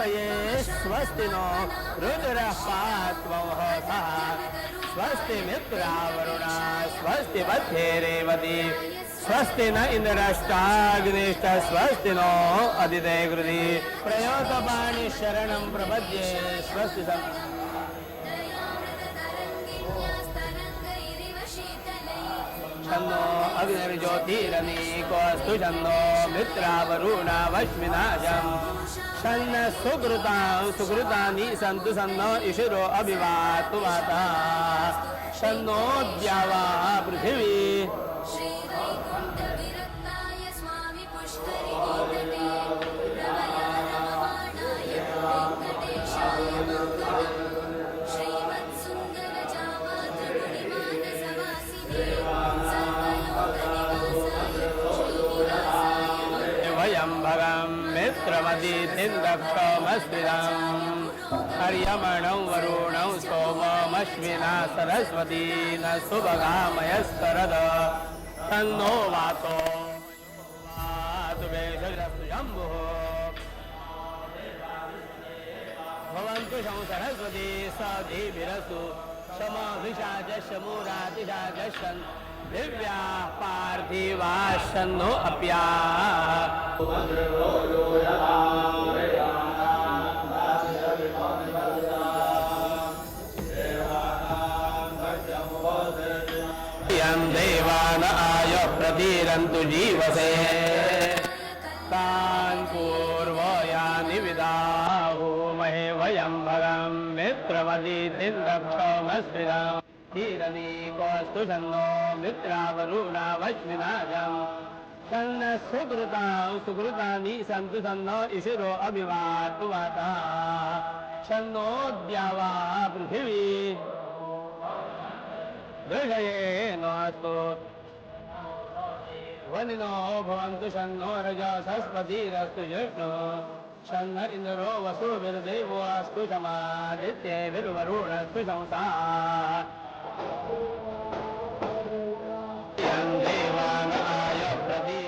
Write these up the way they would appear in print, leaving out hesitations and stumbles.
स्वस्तये स्वस्ति नो रुद्रः पात्वंहसः स्वस्ति मित्रावरुणा स्वस्ति मध्ये रेवती स्वस्ति न इन्द्रष्टाग्निष्ट स्वस्ति नो अदिते कृति प्रयोतपाणि शरणं प्रपद्ये स्वस्ति सं शन्नो अग्निर्ज्योतिरनीकोऽस्तु शन्नो मित्रावरुणावश्विनाशम् शन्न सुकृतां सुकृतानि सन्तु शन्नो इषुरो अभिवातु वातः शन्नो द्यावा पृथिवी वयं भगं मित्रमदितिं दक्षमस्त्रिदम् अर्यमणं वरुणं सोममश्विना सरस्वती न सुभगामयस्करद तन्नो वातो वातु भेषजस्तु शम्भुः भवन्तु शं सरस्वती सधीभिरस्तु शमाभिषाज शमुरातिषाजशन् दिव्या पार्थिवाशन्नो अप्या यं देवान आय प्रतीरन्तु जीवसे तान् पूर्वयानि विदाहुमहे वयं भगं मित्रमदितिं दक्षमस्विदम् धीरनीकोऽस्तु शन्नो मित्रावरुणावश्विनाशम् शन्न सुकृतां सुकृतानि सन्तु शन्नो इषुरो अभिवातु वातः शन्नो द्यावा पृथिवी दृशये नोऽस्तु वनिनो भवन्तु शन्नो रजसस्पतिरस्तु जिष्णु शन्न इन्द्रो वसुभिर्देवो अस्तु शमादित्यैर्वरुणस्तु शंसा यं देवान् आय प्रति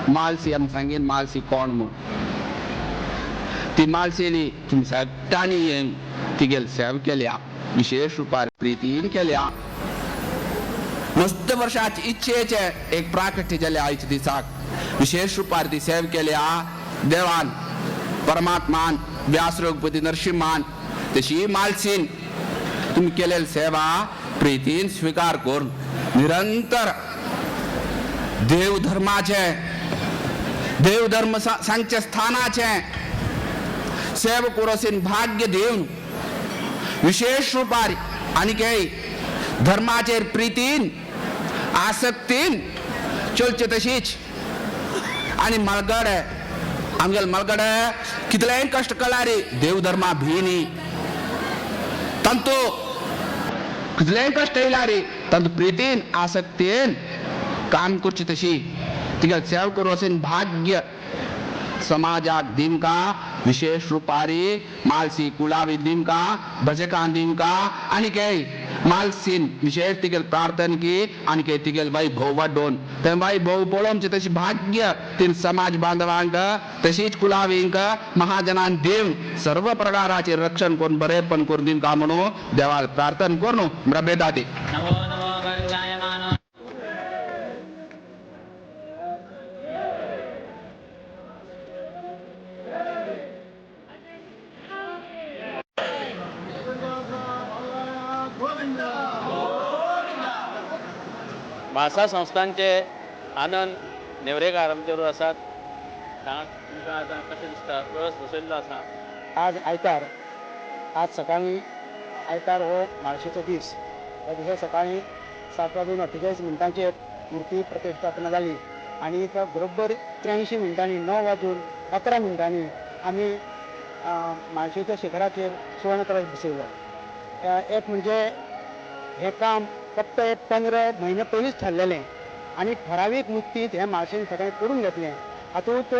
मालसी आमकां सांगीन मालसी कोण म्हूण. ती मालसेली तुमी सगळ्यांनी तिगेल सेवा केल्या, विशेष रुपार प्रितीन केल्या. मस्त वर्षाची इच्छेचे एक प्राकट्य जाले आयच्या दिसाक विशेष रुपार ती सेवा केल्या. देवान परमात्मान व्यास रघुपती नरसिंहान तशी मालसीन तुमी केलेली सेवा प्रितीन स्वीकार करून निरंतर देव धर्माचे, देव धर्म सांगचे स्थानाचे सेवा करोसीन भाग्य दिवन विशेष रुपार आनी धर्माचेर प्रितीन आसक्तीन चलचे तशीच. आनी मलगडे आमगेले मलगडे कितलेय कश्ट कळारी देव धर्मा भिनी तांतू कितलेय कश्ट येयलारी तांतू प्रितीन आसक्तीन काम करचे तशी तिगेले सेवा करोसीन भाग्य समाजाक दिवंका विशेष रुपारी मालसी कुळावी दिवंका, भजकां दिवंका. आनी काय मालसीन विशेष तिगेल प्रार्थना की आनी काय तिगेल वैभव वाडोवन तें वैभव पळोवचे तशी भाग्य तीन समाज बांधवांक तशीच कुळावींक महाजनान दिवन सर्व प्रकाराचे रक्षण करून बरेपण करून दिवंका म्हणून देवाल प्रार्थना करून म्रबेदा दी. नमो नमो गंगायमानो. म्हाळसा संस्थांचे आनंद नेवरेकार आमचे बरोबर आसात. सांगात तुमकां आतां कशें दिसता, कळस बसयल्लो आसा? आज आयतार, आज सकाळीं आयतार हो म्हाळशेचो दीस. ह्या दिसा सकाळीं 7 वाजून 48 मिनटांचेर मुर्ती प्रतिश्ठापना जाली आनी बरोबर 83 मिनटांनी 9 वाजून 11 मिनटांनी आमी म्हाळशेच्या शिखराचेर सुवर्ण कळस बसयलो. एक म्हणजे हें काम फक्त एक 15 म्हयने पयलींच थारलेलें आनी ठरावीक मुक्तींत हें म्हाळशेन सगळें करून घेतलें. हातूंत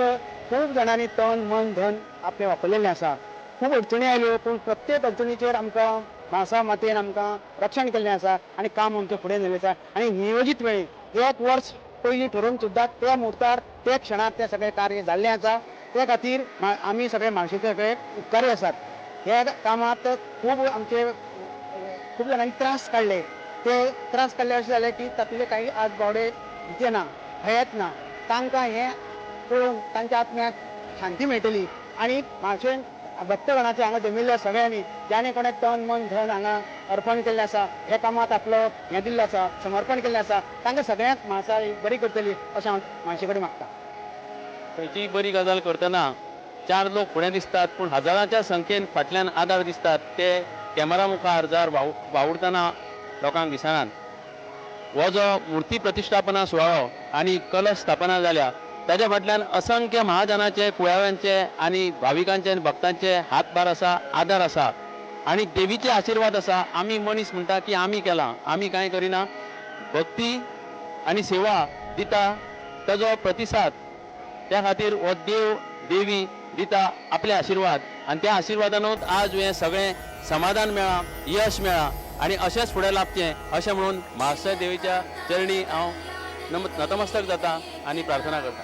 खूब जाणांनी तन मन धन आपलें वापरलेलें आसा. खूब अडचणी आयल्यो पूण प्रत्येक अडचणीचेर आमकां म्हाळसा मातेन आमकां रक्षण केल्लें आसा आनी काम आमचें फुडें नेलें आसा. आनी नियोजीत वेळी एक वर्स पयलीं ठरोवन सुद्दां त्या मुहूर्तार त्या क्षणाक तें सगळें कार्य जाल्लें आसा. ते खातीर आमी सगळे म्हाळशेचे सगळे उपकारी आसात. ह्या कामांत खूब आमचे खूब जाणांनी त्रास काडले. ते त्रास काडले अशें जालें की तातूंतले कांय आज बावडे जिते ना, हयात ना. तांकां हें पळोवन तांच्या आत्म्याक शांती मेळटली आनी म्हाळशेन भक्तगणाचे हांगा जमिल्ल्या सगळ्यांनी ज्याणे कोणें तन मन धन हांगा अर्पण केल्लें आसा, हे कामांत आपलो हें दिल्लो आसा, समर्पण केल्लें आसा, तांकां सगळ्यांक म्हाळसा बरी करतली अशें हांव म्हाळशे कडेन मागता. खंयचीय बरी गजाल करतना 4 लोक फुडें दिसतात पूण हजारांच्या संख्येन फाटल्यान आदार दिसतात. ते कॅमेरा मुखार जर वावुरतना लोकांक दिसनात. हो जो मुर्ती प्रतिश्ठापना सुवाळो आनी कलश स्थापना जाल्या ताच्या फाटल्यान असंख्य महाजनाचे, कुळाव्यांचे आनी भाविकांचे आनी भक्तांचे हातभार आसा, आदार आसा आनी देवीचे आशिर्वाद आसा. आमी मनीस म्हणटा की आमी केलां, आमी कांय करिना. भक्ती आनी सेवा दिता ताजो प्रतिसाद, त्या खातीर हो देव देवी दिता आपले आशिर्वाद आनी त्या आशिर्वादानूच आज हें सगळें समाधान मेळ्ळां, यश मेळ्ळां आनी अशेंच फुडें लाभचें अशें म्हणून म्हाळसा देवीच्या चरणी हांव नतमस्तक जाता आनी प्रार्थना करता.